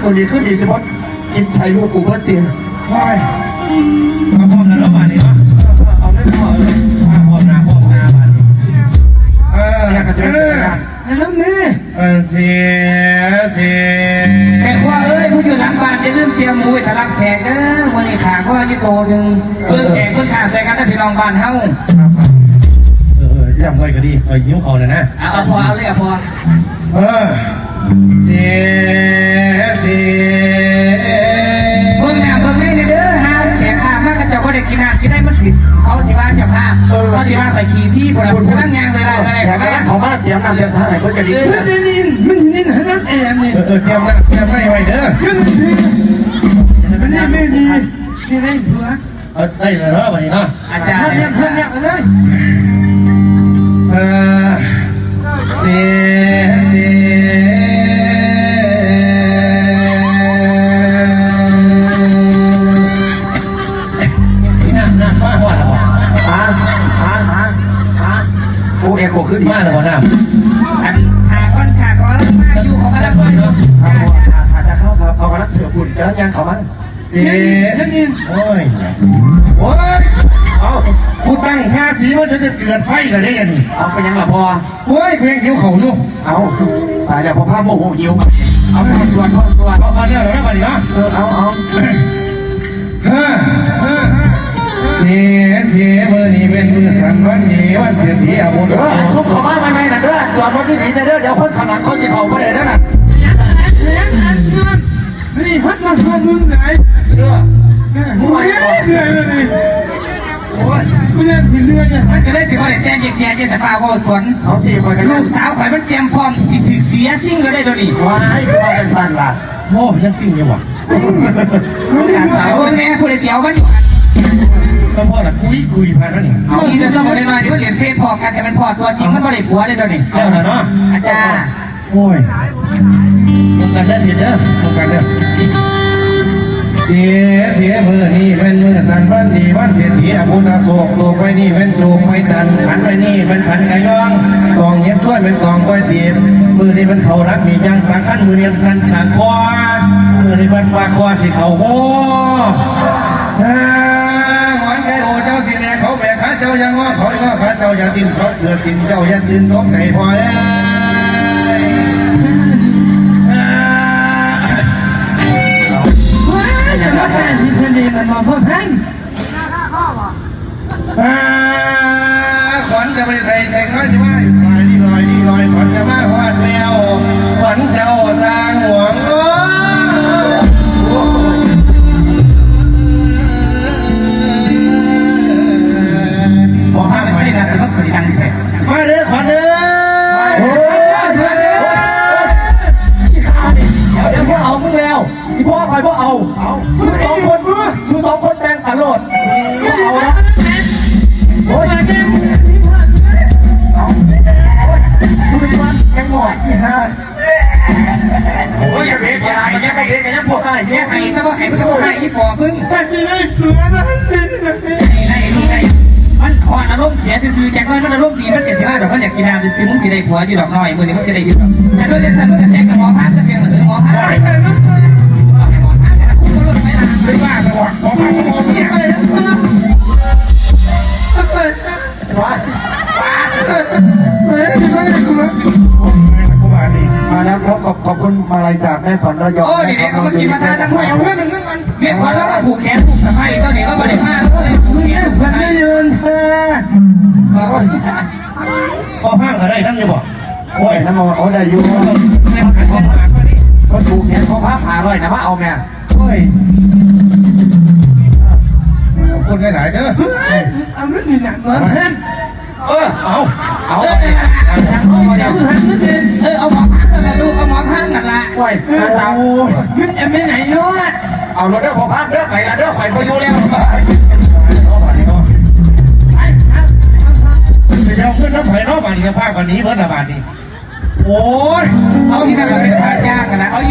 ມື້ນີ້ຄືດີຊິບໍ່ກິນໃສ່ລູກກູເບິດຕິ. ໂອ້ຍ ມາພ້ອມໜ້າເນາະບາດນີ້ເນາະ. ເອີ ເອົາເລີຍ ເອົາເລີຍ ມາພ້ອມໜ້າພ້ອມຕາບາດນີ້. ເອີ ເອີ ອັນນັ້ນແມ່ ເອີ ເສຍ ເສຍ ແມ່ຄົວເອີຍ ຜູ້ຢູ່ຫຼັງບ້ານຢ່າລືມຕຽມໝູໄວ້ຖ້າຮັບແຂກເດີ. ມື້ນີ້ຂ້າງົວຢູ່ໂຕໜຶ່ງ ເອີ ເບິ່ງແຂກເບິ່ງຂ້າໃສ່ກັນນະພີ່ນ້ອງບ້ານເຮົາ. ເອີ ເອີ ຢ້ຳໄວ້ກໍດີ ຂ້ອຍຫິວເຂົ້າແລ້ວນະ. ເອົາ ເອົາພໍ ເອົາເລີຍ ເອົາພໍ. ເອີ ເສ ເສ ເບິ່ງໜ້າເບິ່ງໃນແດ່ເດີ ຫາແຂກຂ້າມາ ເຂົາເຈົ້າບໍ່ໄດ້ກິນນ້ຳກິນໃນ ມັນຊິ ເຂົາຊິວ່າເຈົ້າພາບ ເອີ ເຂົາຊິວ່າຂ້ອຍຂີ້ຖີ່ພຸ້ນລະ ຜູ້ນັ້ນຍ່າງໄປລາວໄປໄດ້ ແຂກກຳລັງເຂົ້າມາ ຕຽມນ້ຳຕຽມທ່າໃຫ້ເພິ່ນກໍດີ. ເອີ ມັນນີ້ ມັນນີ້ ຫັ້ນນັ້ນແອມນີ້ ເອີ ເອີ ຕຽມນ້ຳຕຽມໃນໄວ້ເດີ ມັນນີ້ ມັນນີ້ ນີ້ໃນຫົວ. ເອີ ໄດ້ແລ້ວເນາະ ບັດນີ້ເນາະ ອາຈານ ເຮັດ ເຮັດ ເຮັດເລີຍ. ເອີ ເສ ເສ ນັ້ນ ນັ້ນ ມາຮອດແລ້ວບໍ່? ຮະ ຮະ ຮະ ຮະ ໂອ້ ເອໂຄຂຶ້ນອີກ ມາແລ້ວບໍ່ນ້ຳ? ອັນ ຖ້າກ່ອນ ຖ້າກ່ອນ ມາຢູ່ ເຂົາກຳລັງ ເຂົາ ຖ້າ ຖ້າຈະເຂົ້າ ເຂົາ ເຂົາກຳລັງເສີບບຸນ ກຳລັງຍ່າງເຂົ້າມາ. ເອີ ໂອ້ຍ ໂອ້ຍ ເອົ້າ ກູຕັ້ງພາສີມາຈົນຈະເກີດໄຟແລ້ວເດ້ອັນນີ້. ເອົາ ເປັນຫຍັງລະພໍ່? ໂອ້ຍ ກູຍັງຫິວເຂົ້າຢູ່. ເອົ້າ ຕາຍແລ້ວ ພໍ່ພາໂມໂຫຫິວ. ເອົາ ພໍ່ສວດ ພໍ່ສວດ ເອົາ ເອົາແລ້ວ ແລ້ວບັດນີ້ເນາະ. ເອີ ເອົາ ເອົາ ເສ ເສ ມື້ນີ້ເປັນມື້ສັນວັນດີ ວັນເສດຖີອາບຸນ. ເອີ ຊຸມເຂົ້າມາໃໝ່ໆນະເດີ ຈອດລົດດີໆນະເດີ ດຽວຄົນຂ້າງຫຼັງເຂົາຊິເຂົ້າບໍ່ໄດ້ເດີນະ. ນີ້ຮັດມາເພື່ອມຶງຫຼາຍ ເອີ ມຶງຫຼາຍເດືອນແລ້ວນີ້. ໂອ້ຍ ກູເລີ່ມຊິເມື່ອຍແລ້ວ ມັນກໍເລີຍຊິບໍ່ໄດ້ແຕ່ງຈັກເທື່ອ ຢ່າໄດ້ຟ້າວເວົ້າສວນ. ເອົາຕິ ຂ້ອຍກໍ ລູກສາວຂ້ອຍມັນຕຽມພ້ອມຊິຖືກເສຍສິ່ງແລ້ວເດ້ດຽວນີ້. ວ້າຍ ຄືວ່າຈັ່ງຊັ້ນລະ. ໂອ້ ຍັງສິ່ງຢູ່ຫວາ? ເບິ່ງແດ່ຜູ້ໃດຊິເອົາມັນ. ກໍພໍລະ ກຸຍກຸຍຜ່ານແລ້ວນີ້. ເອົາ ດີແຕ່ຕົວບໍ່ໄດ້ນ້ອຍ ດຽວມັນຫຼິ້ນເຟສພ້ອມກັນ ແຕ່ມັນພໍຕົວຈິງມັນບໍ່ໄດ້ຜົວເດ້ດຽວນີ້. ແລ້ວນະເນາະ ອາຈານ. ໂອ້ຍ ເບິ່ງກັນເດີ ເດີ ເບິ່ງກັນເດີ. ເສ ເສ ມື້ນີ້ແມ່ນມື້ສັນວັນດີ ວັນເສດຖີອາບຸນອະໂສກ ໂຕກໄວ້ນີ້ແມ່ນໂຕກໄມ້ຕັນ ຂັນໄວ້ນີ້ແມ່ນຂັນກະຍອງ ຕອງເຫັບຊວນແມ່ນຕອງກ້ອຍຕີບ ມື້ນີ້ມັນເຂົ້າຫຼັກມີຢ່າງສຳຄັນ ມື້ນີ້ມັນຂັນຂາງຄໍ ມື້ນີ້ມັນປາຄໍຊິເຂົ້າໂຮ. ເອີ ງອນໄກ່ໂອເຈົ້າຊິແນກເຂົາແບກ ຂ້າເຈົ້າຢ່າງອ ເຂົາຢ່າງອ ຂ້າເຈົ້າຢ່າຖິ້ມ ເຂົາເກືອບຖິ້ມ ເຈົ້າຢ່າຕື່ນຕົກໃຈພໍ່ເອີຍ. ເອີ ເອີ ຢ່າມາຄ້າທີ່ເພິ່ນເອງ ມັນບໍ່ພໍພັນ. ເອີ ຂວັນຈະໄປໃສ ແຂກນ້ອຍຊິມາ ລອຍນີ້ ລອຍນີ້ ລອຍ ຂວັນຈະມາຮອດແລ້ວ ຂວັນເຈົ້າສ້າງຫວງ ໂອ້ ບໍ່ພາໄປໃສນະ ຄືມັນຄືດັງແທ້ ມາເດີຂວັນເດີ. ໂອ້ຍ ດຽວ ດຽວ ດຽວ ບໍ່ເອົາມຶງແລ້ວ ອີ່ພໍ່ຂ້ອຍບໍ່ເອົາ ເອົ້າ ສູສອງຄົນ ສູສອງຄົນແຕ່ງກັນໂລດ ບໍ່ເອົານະ ໂອ້ຍ ເອົາ ໂອ້ຍ ຜູ້ເປັນຫວັດແມ່ງຫອດອີ່ຫ່າ. ໂອ້ຍ ຢ່າເຮັດ ຢ່າໃຫ້ ຢ່າໃຫ້ເຮັດ ກໍຍັງບໍ່ໃຫ້ ຢ່າໃຫ້ ແຕ່ບໍ່ໃຫ້ ມັນກໍບໍ່ໃຫ້ ອີ່ພໍ່ມຶງ ໃຫ້ໄດ້ຕົວະ ໃຫ້ໄດ້ ໃຫ້ໄດ້ ມັນຮອດອາລົມເສຍຊື່ໆ ຈັກໜ້ອຍມັນອາລົມດີ ມັນກໍຊິມາດອກ ມັນຢາກກິນນ້ຳຊື່ໆ ມຶງຊິໄດ້ຜົວຢູ່ດອກນ້ອຍ ມື້ນີ້ມຶງຊິໄດ້ຢູ່ດອກ ຄັນໂດຍຈັ່ງຊັ້ນ ມຶງກໍແຈ້ງກັບໝໍພານຊະ ແຈ້ງກັບໝໍພານ ເອີ ໝໍພານ ເປັນບ້າຊະບໍ ໝໍພານ ໝໍເມຍ ມາແລ້ວ ຂອບ ຂອບຄຸນມາໄລຈາກແມ່ຂວັນລະຍອງ ໂອ້ ນີ້ເຂົາມາກິນມາທານນຳ ເອົາເງິນ ເອົາເງິນ ແມ່ຂວັນລາວມາຜູກແຂນລູກສະໃພ້ເຈົ້ານີ້ ລາວບໍ່ໄດ້ພາເລີຍ ເພິ່ນໄດ້ເງິນ ພໍ່ພານກໍໄດ້ນຳຢູ່ບໍ່? ໂອ້ຍ ນຳ ໂອ້ ໄດ້ຢູ່ ເພິ່ນຜູກແຂນພໍ່ພານຫ້າຮ້ອຍນະ ມາເອົາແມ່. ໂອ້ຍ ຂອບຄຸນຫຼາຍໆເດີ ເອີ ເອົາເງິນນີ້ນະ ເອີ ເອົາ ເອົາ ເອີ ເອົາ ເອົາ ເອົາ ເອົາ ເອົາໝໍພານນັ້ນລະລູກ ເອົາໝໍພານນັ້ນລະ ໂອ້ຍ ເອີ ຕາ ໂອ້ຍ ເງິນຈະໄປໄຫນເນາະ ເອົາໂລດເດີພໍ່ພານເດີ ໄປລະເດີ ຂ້ອຍບໍ່ຢູ່ແລ້ວ ໄປເນາະບາດນີ້ເນາະ ໄປ ໄປເອົາເງິນນຳໃຜເນາະບາດນີ້ ພາກັນໜີເບິດລະບາດນີ້. ໂອ້ຍ ເອົາອີກແລ້ວ ເອົາອີກແລ້ວ ເອົາອີກ